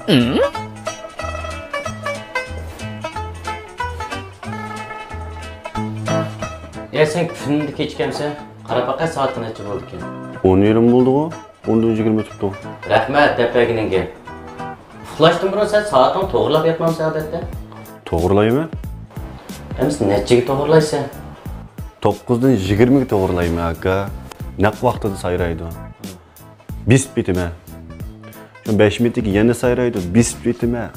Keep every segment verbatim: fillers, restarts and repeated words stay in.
ئە، سەن كۈندە كېچىكەمسەن؟ قاراپ باقاي، سائەتكە نەچچە بولدىكىن؟ ئون يېرىم بولدىغۇ؟ ئوندىن يىگىرمە ئۆتۈپتۇ. رەھمەت، دەپ بەرگىنىڭگە. ئۇخلاشتىن بۇرۇن سەن سائىتىڭنى توغرىلاپ ياتمامسەن ئادەتتە؟ توغرىلايمەن. ئەمىسە نەچچىگە توغرىلايسەن؟ توققۇزدىن يىگىرمىگە توغرىلايمەن، ئاكا. نەق ۋاقتىدا سايرايدۇ. بېسىپ كېتىمەن. شۇ بەش مىنۇتتىن كېيىن يەنە سايرايدۇ، بېسىپ كېتىمەن.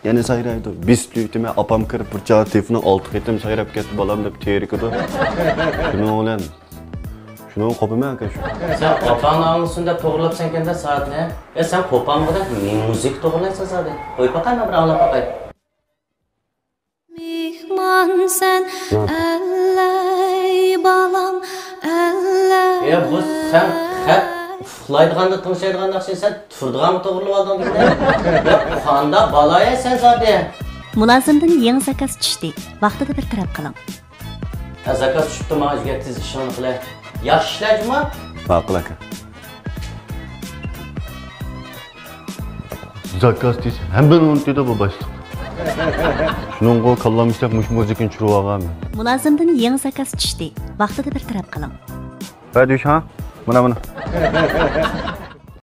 يەنە سايرايدۇ، بېسىپ كېتىمەن. ئاپام كىرىپ بىر چاغ تېلېفوننىڭ ئالتە قېتىم سايراپ كەتتى، بالام، دەپ تېرىكىدۇ. شۇنىڭ بىلەن شۇنىڭغا قوپىمەن، ئاكا، شۇ. سەن ئاپاڭنى ئاڭلىسۇن دەپ توغرىلاپسەنكەندە سائەتنى. ئە، سەن قوپالمىغۇدەك مۇزىكا توغرىلايسەن زادى. قويۇپ باقاي، مەن بىر ئاڭلاپ باقاي. مېھمانسەن، ئەللەي بالام، ئەللەي. ئە، بۇ سەن خەپ ئۇخلايدىغاندا تىڭشايدىغان ناخشىنى سەن تۇرىدىغانغا توغرىلىۋالدىڭ دېگىنە. يا، قانداق بالا يا سەن زادى؟ مۇلازىمدىن يېڭى زاكاز چۈشتى. ۋاقتىدا بىر تەرەپ قىلىڭ. ھە، زاكاز چۈشۈپتۇ، ماڭا ئۆزگەر، تېز ئىشىڭنى قىلە. ياخشى ئىشلە جۇمۇ. ماقۇل، ئاكا. زاكاز دېسە ھەممىنى ئۇنتۇيدۇ بۇ باشلىق. شۇنىڭغا كاللام ئىشلەپ مۇشۇ مۇزىكىنى چۈشۈرۈۋالغان. مۇلازىمدىن يېڭى زاكاز چۈشتى. ۋاقتىدا بىر تەرەپ قىلىڭ. ھە، دۈش، ھا؟ مانا، مانا.